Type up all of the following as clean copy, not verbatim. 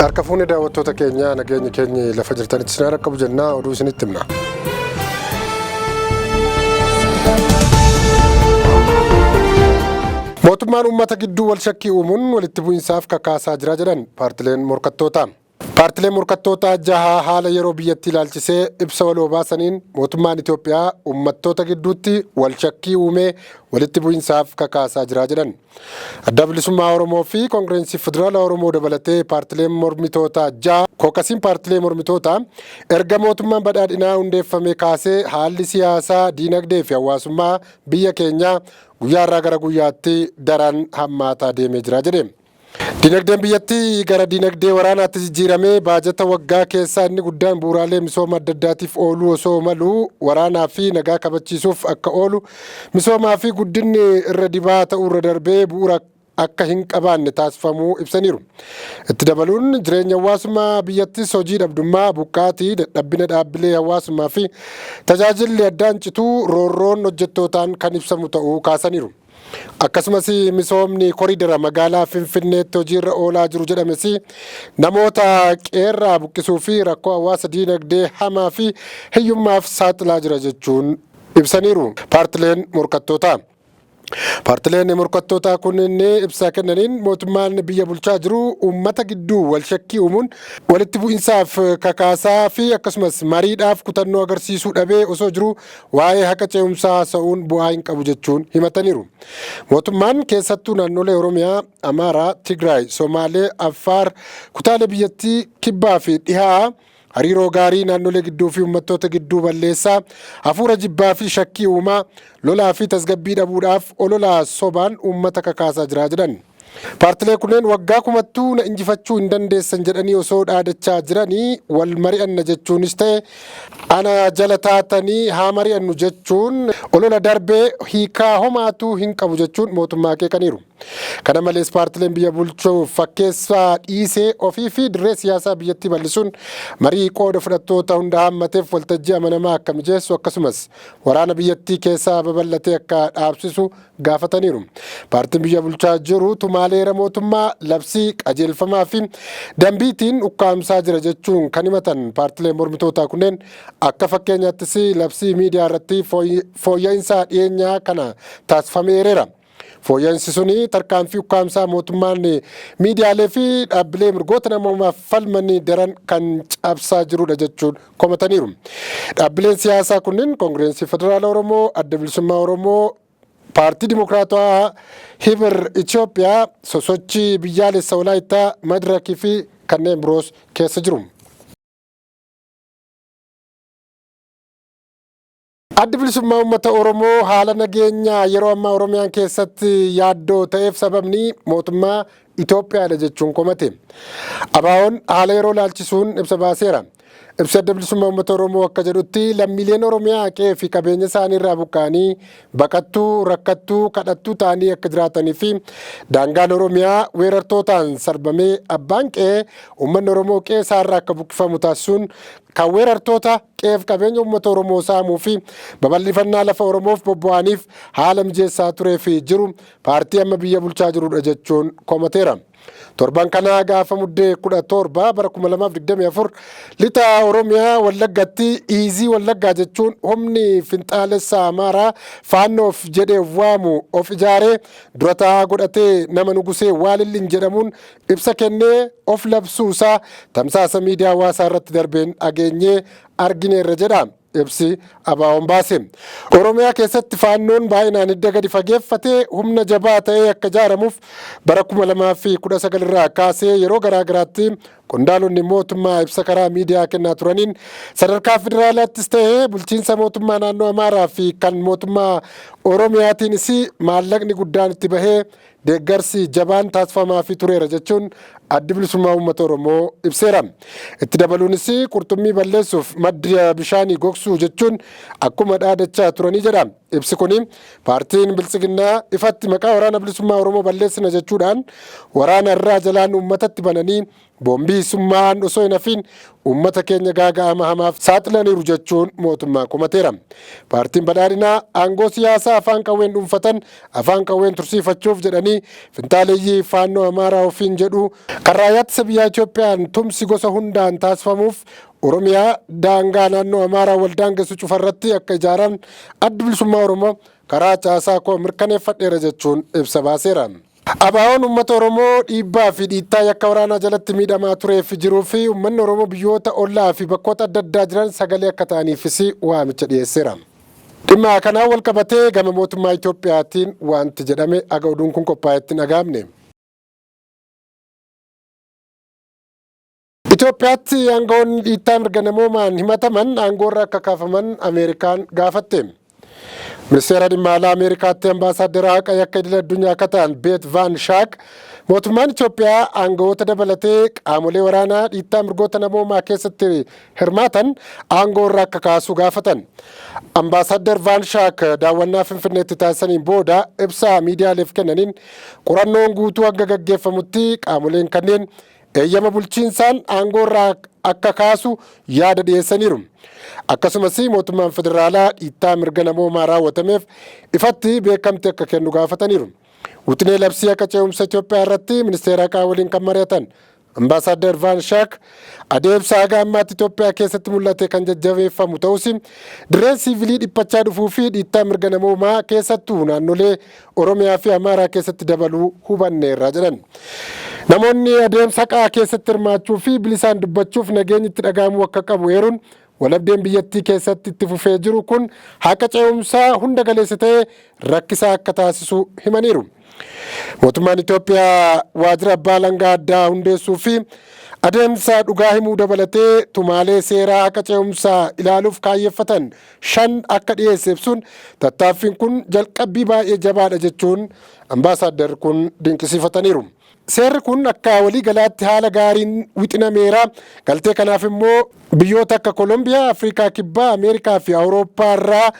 Harka fuunee daawwattoota keenyaa nageenyi keenyi lafa jirtanitti isin haa qabu jennaa oduu isinitti himna. Mootummaan uummata gidduu wal shakkii uumuun walitti bu'insaaf kakaasaa jira jedhan paartileen morkattootaa. Paartileen morkattootaa jaha haala yeroo biyyattii ilaalchisee ibsa waloo baasaniin mootummaan Itoophiyaa uummattoota gidduutti wal shakkii uumee walitti bu'insaaf kakaasaa jira jedhan. Adda Bilisummaa Oromoo fi Koongirensii Federaalaa Oromoo dabalatee paartileen mormitootaa jaha kookasiin paartilee mormitootaa erga mootummaan badhaadhinaa hundeeffame kaasee haalli siyaasaa, diinagdee fi hawaasummaa biyya keenyaa guyyaarraa gara guyyaatti daran hammaataa deemee jira jedhe. Dinagdeen biyyattii gara dinagdee waraanaatti jijjiiramee baajata waggaa keessaa inni guddaan bu'uuraalee misooma adda addaatiif ooluu osoo malu waraanaa fi nagaa kabachiisuuf akka oolu misoomaa fi guddinni irra dibaa ta'uurra darbee bu'uura akka hin qabaanne taasifamuu ibsaniiru. Itti dabaluun jireenya hawaasummaa biyyattis hojii dhabdummaa, buqqaatii, dadhabbina dhaabbilee hawaasummaa fi tajaajilli addaan cituu roorroon hojjettootaan kan ibsamu ta'uu kaasaniiru. Akkasumas misoomni koriidara magaalaa Finfinneetti hojiirra oolaa jiru jedhames namoota qeerraa buqqisuu fi rakkoo hawaasa diinagdee hamaa fi hiyyummaaf saaxilaa jira jechuun ibsaniiru. Paartileen morkattootaa. Paartileen morkattootaa kunneen ibsa kennaniin mootummaan biyya bulchaa jiru uummata gidduu wal shakkii uumuun walitti bu'insaaf kakaasaa fi akkasumas mariidhaaf kutannoo agarsiisuu dhabee osoo jiru waa'ee haqa ce'umsaa haasa'uun bu'aa hin qabu jechuun himataniiru. Mootummaan keessattuu naannolee Oromiyaa, Amaaraa, Tigraay, Somaalee, Affaar, kutaalee biyyattii kibbaa fi dhihaa hariiroo gaarii naannolee gidduu fi uummattoota gidduu balleessaa, hafuura jibbaa fi shakkii uumaa, lolaa fi tasgabbii dhabuudhaaf olola sobaan uummata kakaasaa jira jedhan. Paartilee kunneen waggaa kumattuu na injifachuu hin dandeessan jedhanii osoo dhaadachaa jiranii wal mari'anna jechuunis ta'e ana jala taatanii haa mari'annu jechuun olola darbee hiikaa homaatuu hin qabu jechuun mootummaa qeeqaniiru. Kana malees paartileen biyya bulchuuf fakkeessaa dhiisee ofii fi dirree siyaasaa biyyattii bal'isuun marii qooda fudhattoota hunda haammateef waltajjii amanamaa akka mijeessu akkasumas waraana biyyattii keessaa babal'atee akka dhaabsisu gaafataniiru. Paartiin biyya bulchaa jiru tumaalee heera mootummaa labsii qajeelfamaa fi dambiitiin ukkaamsaa jira jechuun kan himatan paartileen mormitootaa kunneen akka fakkeenyaattis labsii miidiyaa irratti fooyya'insa dhiyeenyaa kana taasifameera. Fooyya'insi suni tarkaanfii ukkaamsaa mootummaan miidiyaalee fi dhaabbilee mirgoota namoomaaf falmanii daran kan cabsaa jirudha jechuun komataniiru. Dhaabbileen siyaasaa kunneen Koongirensii Federaala Oromoo, Adda Bilisummaa Oromoo, Paartii Dimokiraatawaa Hibir Itoophiyaa, Sosochii Biyyaalessa Walaayittaa, Madirakii fi kanneen biroos keessa jiru. Addi Bilisummaa Uummata Oromoo haala nageenyaa yeroo ammaa Oromiyaan keessatti yaaddoo ta'eef sababni mootummaa Itoophiyaadha jechuun komate. ABO'n haala yeroo ilaalchisuun ibsa baaseera. Ibsi Adda Bilisummaa Uummata Oromoo akka jedhutti lammiileen Oromiyaa qe'ee fi qabeenya isaanii irraa buqqa'anii baqattuu, rakkattuu, kadhattuu ta'anii akka jiraatanii fi daangaan Oromiyaa weerartootaan sarbamee abbaan qe'ee uummanni Oromoo qe'ee isaarraa akka buqqifamu taasisuun kan weerartoota qe'eef qabeenya uummata Oromoo saamuu fi babal'ifannaa lafa Oromoof bobba'aniif haala mijeessaa turee fi jiru paartii amma biyya bulchaa jirudha jechuun komateera. Torban kana gaafa muddee 17 bara 2024 lixa Oromiyaa Wallaggatti Iizii Wallaggaa jechuun humni finxaalessa Amaaraa faannoof jedhee waamu of ijaaree dura taa'aa godhatee nama Nugusee Waalillin jedhamuun ibsa kennee of labsuusaa tamsaasa miidiyaa hawaasaa irratti darbeen dhageenyee argineerra jedha. Ibsi ABO'n baase. Oromiyaa keessatti faannoon baay'inaan hidda gadi fageeffatee humna jabaa ta'ee akka ijaaramuuf bara 2019 irraa kaasee yeroo garaa garaatti qondaalonni mootummaa ibsa karaa miidiyaa kennaa turaniin sadarkaa federaalaattis ta'ee bulchiinsa mootummaa naannoo Amaaraa fi kan mootummaa Oromiyaatiinis maallaqni guddaan itti bahee deeggarsi jabaan taasifamaafii tureera jechuun Addi Bilisummaa Uummata Oromoo ibseera. Itti dabaluunis qurxummii balleessuuf madda bishaanii gogsuu jechuun akkuma dhaadachaa turanii jedha. Ibsi kuni paartiin Biltsiginnaa ifatti maqaa waraana bilisummaa Oromoo balleessina jechuudhaan waraana irraa jalaan uummatatti bananii Boombii summaa'aan osoo hin hafiin uummata keenya gaaga'ama hamaaf saaxilaniiru jechuun mootummaa komateera. Paartiin Badhaadhinaa aangoo siyaasaa afaan qawween dhuunfatan afaan qawween tursiifachuuf jedhanii finxaaleeyyii Faannoo Amaaraa ofiin jedhu kan raayyaa ittisa biyyaa Itoophiyaan tumsi gosa hundaan taasifamuuf Oromiyaa daangaa naannoo Amaaraa wal daangessu cufarratti akka ijaaran Addi Bilisummaa Oromoo karaa caasaa koo mirkaneeffadheera jechuun ibsa baaseera. ABOn uummata Oromoo dhiibbaa fi dhiittaa yakka waraanaa jalatti miidhamaa turee fi jiruu fi uummanni Oromoo biyyoota ollaa fi bakkoota adda addaa jiran sagalee akka ta'aniifis waamicha dhiyeesseera. Dhimma kanaan wal qabatee gama mootummaa Itoophiyaatiin wanti jedhame aga oduun kun qophaa'etti hin dhaga'amne. Itoophiyaatti aangawoonni dhiittaa mirga namoomaan himataman aangoorra akka kaafaman Ameerikaan gaafatte. Ministeera dhimma alaa Ameerikaatti ambaasaaddara haqa yakka idil addunyaa akka ta'an Beet Vaan Shaak mootummaan Itoophiyaa aangawoota dabalatee qaamolee waraanaa dhiittaa mirgoota namoomaa keessatti hirmaatan aangoorra akka kaasu gaafatan. Ambaasaaddar Vaan Shaak daawwannaa Finfinneetti taasisaniin booda ibsa miidiyaaleef kennaniin qorannoon guutuu hanga gaggeeffamutti qaamoleen kanneen eeyyama bulchiinsaan aangoorraa akka kaasu yaada dhiyeessaniiru. Akkasumas mootummaan federaalaa dhiittaa mirga namoomaa raawwatameef ifatti beekamtii akka kennu gaafataniiru. Wixinee labsii akka ce'umsa Itoophiyaa irratti ministeera haqaa waliin kan mari'atan Ambaasaaddar Vaan Shaak adeemsa haga ammaatti Itoophiyaa keessatti mul'ate kan jajjabeeffamu ta'us dirreen siivilii dhiphachaa dhufuu fi dhiittaa mirga namoomaa keessattuu naannolee Oromiyaa fi Amaaraa keessatti dabaluu hubanneerra jedhan. Namoonni adeemsa haqaa keessatti hirmaachuu fi bilisaan dubbachuuf nageenyi itti dhaga'amuu akka qabu eeruun walabdeen biyyattii keessatti itti fufee jiru kun haqa ce'umsaa hunda galeessa ta'e rakkisaa akka taasisu himaniiru. Mootummaan Itoophiyaa waajjira abbaa alangaa addaa hundeessuu fi adeemsa dhugaa himuu dabalatee tumaalee seeraa haqa ce'umsaa ilaaluuf kaayyeffatan 5 akka dhiyeesse ibsuun tattaaffiin kun jalqabbii baay'ee jabaadha jechuun ambaasaaddar kun dinqisiifataniiru. Seerri kun akka waliigalaatti haala gaariin wixinameera. Galtee kanaaf immoo biyyoota akka Kolombiyaa, Afrikaa Kibbaa, Ameerikaa fi Awurooppaa irraa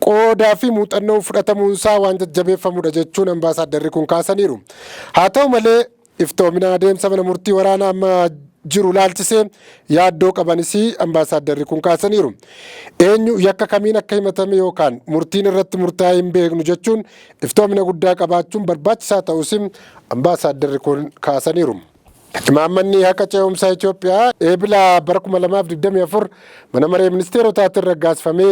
qoodaa fi muuxannoon fudhatamuunsaa waan jajjabeeffamudha jechuun ambaasaaddarri kun kaasaniiru. Haa ta'u malee iftoomina adeemsa mana murtii waraanaa amma jiru laalchisee yaaddoo qabanis ambaasaaddarri kun kaasaniiru. Eenyu yakka kamiin akka himatame yookaan murtiin irratti murtaa'ee hin beeknu jechuun iftoomina guddaa qabaachuun barbaachisaa ta'us ambaasaaddarri kun kaasaniiru. Imaammanni haqa ce'umsaa Itoophiyaa eebila bara 2024 mana maree ministeerotaatiin raggaasifamee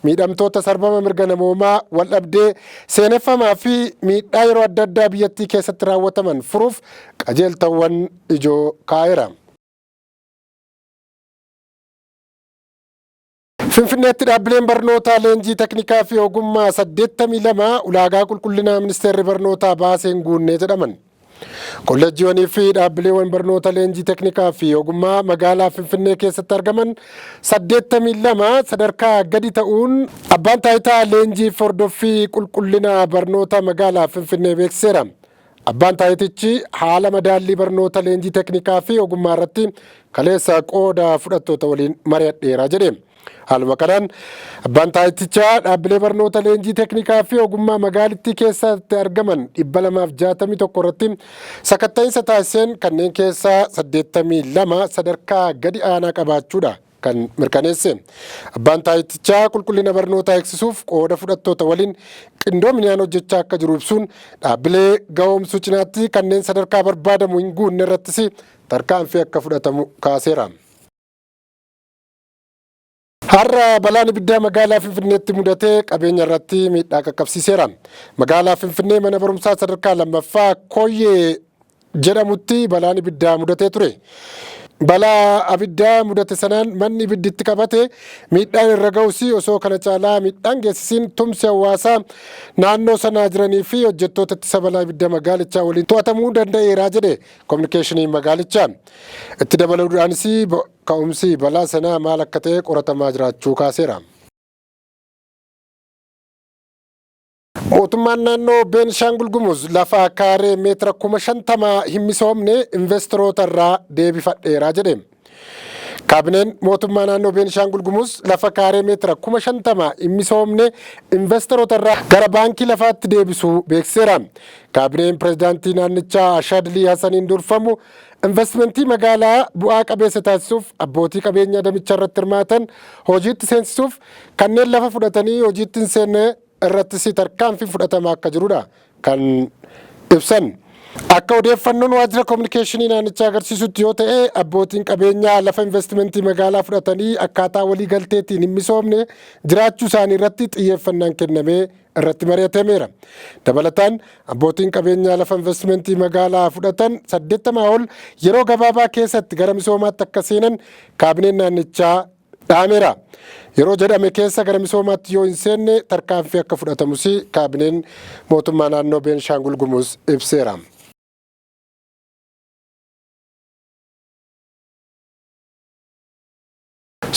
miidhamtoota sarbama mirga namoomaa waldhabdee seeneffamaa fi miidhaa yeroo adda addaa biyyattii keessatti raawwataman furuuf qajeeltawwan ijoo kaa'eera. Finfinneetti dhaabbileen barnootaa leenjii teknikaa fi ogummaa 82 ulaagaa qulqullinaa ministeerri barnootaa baasee hin guunne jedhaman. Kolleejjiiwwanii fi dhaabbileewwan barnoota leenjii teknikaa fi ogummaa magaalaa Finfinnee keessatti argaman 82 sadarkaa gadi ta'uun abbaan taayitaa leenjii fi hordoffii qulqullina barnoota magaalaa Finfinnee beeksiseera. Abbaan taayitichi haala madaallii barnoota leenjii teknikaa fi ogummaa irratti kaleessa qooda fudhattoota waliin mari'adheera jedhe. Haaluma kanaan abbaan taayitichaa dhaabbilee barnoota leenjii teknikaa fi ogummaa magaalittii keessatti argaman 261 irratti sakatta'iinsa taasiseen kanneen keessaa 82 sadarkaa gadi aanaa qabaachuudha kan mirkaneesse. Abbaan taayitichaa qulqullina barnootaa eegsisuuf qooda fudhattoota waliin qindoominaan hojjechaa akka jiru ibsuun dhaabbilee ga'oomsuu cinaatti kanneen sadarkaa barbaadamu hin guunne irrattis tarkaanfii akka fudhatamu kaaseera. Har'a balaan ibiddaa magaalaa Finfinneetti mudatee qabeenya irratti miidhaa qaqqabsiiseera. Magaalaa Finfinnee mana barumsaa sadarkaa lammaffaa Koyyee jedhamutti balaan ibiddaa mudatee ture. Balaa abiddaa mudate sanaan manni ibiddi itti qabate miidhaan irra ga'us osoo kana caalaa miidhaan geessisiin tumsi hawaasaa naannoo sanaa jiranii fi hojjettoota ittisa balaa ibidda magaalichaa waliin to'atamuu danda'eera jedhe kominikeeshiniin magaalichaa. Itti dabaluudhaanis ka'umsi balaa sanaa maal akka ta'e qoratamaa jiraachuu kaaseera. Mootummaan naannoo Beenishaangul Gumuz lafa kaaree meetira 50,000 hin misoomne investoroota irraa deebifadheera jedhe. Kaabineen mootummaa naannoo Beenishaangul Gumuz lafa kaaree meetira 50,000 hin misoomne investoroota irraa gara baankii lafaatti deebisuu beeksiseera. Kaabineen pirezidaantii naannichaa Ashadlii Hassaniin durfamu investimentii magaalaa bu'aa qabeessa taasisuuf, abbootii qabeenyaa damicha irratti hirmaatan hojiitti seensisuuf, kanneen lafa fudhatanii hojiitti hin seenne irrattis tarkaanfii fudhatamaa akka jirudha kan ibsan. Akka odeeffannoon waajjira kominikeeshinii naannichaa agarsiisutti yoo ta'e, abbootiin qabeenyaa lafa investimentii magaalaa fudhatanii akkaataa walii galteetiin hin misoomne jiraachuu isaanii irratti xiyyeeffannaan kennamee irratti mari'atameera. Dabalataan, abbootiin qabeenyaa lafa investimentii magaalaa fudhatan 80 ol yeroo gabaabaa keessatti gara misoomaatti akka seenan kaabineen naannichaa dhaameera. Yeroo jedhame keessa gara misoomaatti yoo hin seenne tarkaanfii akka fudhatamus kaabineen mootummaa naannoo Beenishaangul Gumuz ibseera.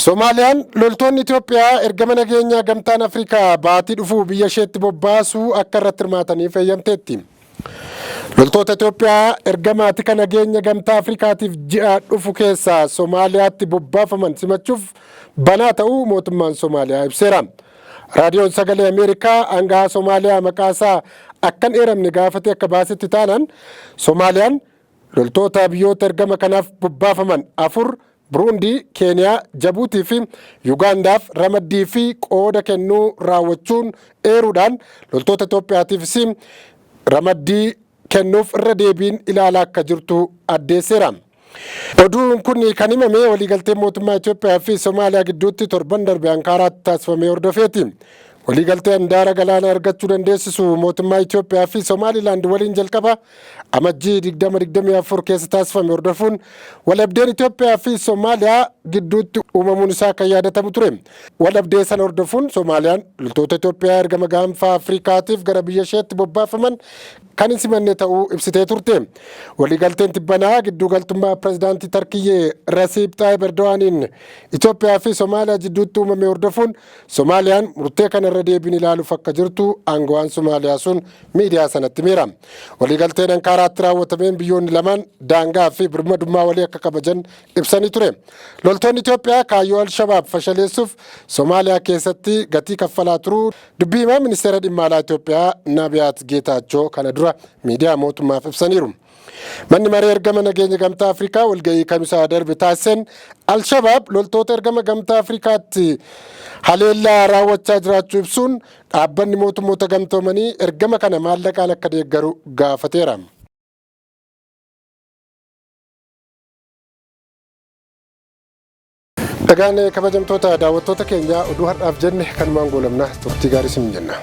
Somaaliyaan loltoonni Itoophiyaa ergama nageenyaa gamtaan Afrikaa baatii dhufuu biyya isheetti bobbaasuu akka irratti hirmaataniif eeyyamteetti. Loltoota Itoophiyaa ergama tika nageenya gamtaa Afrikaatiif ji'a dhufu keessa Somaaliyaatti bobbaafaman simachuuf banaa ta'uu mootummaan Somaaliyaa ibseera. Raadiyoon Sagalee Ameerikaa aangahaa Somaaliyaa maqaasaa akkan eeramne gaafate akka baasetti taanaan, Somaaliyaan loltoota biyyoota ergama kanaaf bobbaafaman afur, Buruundii, Keeniyaa, Jabuutii fi Yugaandaaf ramaddii fi qooda kennuu raawwachuun eeruudhaan, loltoota Itoophiyaatiifis ramaddii kennuuf irra deebiin ilaalaa akka jirtu addeesseera. Oduun kun kan himame waliigalteen mootummaa Itoophiyaa fi Somaaliyaa gidduutti torban darbe Ankaaraatti taasifame hordofeeti. Waliigaltee handaara galaana argachuu dandeessisu mootummaa Itoophiyaa fi Somaalilaand waliin jalqaba Amajjii 2024 keessa taasifame hordofuun waldhabdeen Itoophiyaa fi Somaaliyaa gidduutti uumamuun isaa kan yaadatamu ture. Waldhabdee sana hordofuun Somaaliyaan loltoota Itoophiyaa ergama gaanfa Afrikaatiif gara biyya isheetti bobbaafaman kan hin simanne ta'uu ibsitee turte. Waliigalteen tibbanaa gidduu galtummaa pirezidaantii Tarkiyyee Rasiib Xaayib Erdowaaniin Itoophiyaa fi Somaaliyaa jidduutti uumame hordofuun Somaaliyaan murtee kana irra deebiin ilaaluuf akka jirtu aangawaan Somaaliyaa sun miidiyaa sanatti himeera. Waliigalteen Ankaaraatti raawwatameen biyyoonni lamaan daangaa fi birmadummaa walii akka kabajan ibsanii ture. Loltoonni Itoophiyaa kaayyoo Alshabaab fashaleessuuf Somaaliyaa keessatti gatii kaffalaa turuu dubbii himaa ministeera dhimma alaa Itoophiyaa Nabiyaat Geetaachoo kana dura miidiyaa mootummaaf ibsaniiru. Manni maree ergama nageenya gamtaa Afrikaa walgahii kamisaa darbe taasiseen Alshabaab loltoota ergama gamtaa Afrikaatti haleellaa raawwachaa jiraachuu ibsuun dhaabbanni mootummoota gamtoomanii ergama kana maallaqaan akka deeggaru gaafateera. Egaan kabajamtoota daawwattoota keenya, oduu har'aaf jenne kanumaan goolabna. Turtii gaarii isin jenna.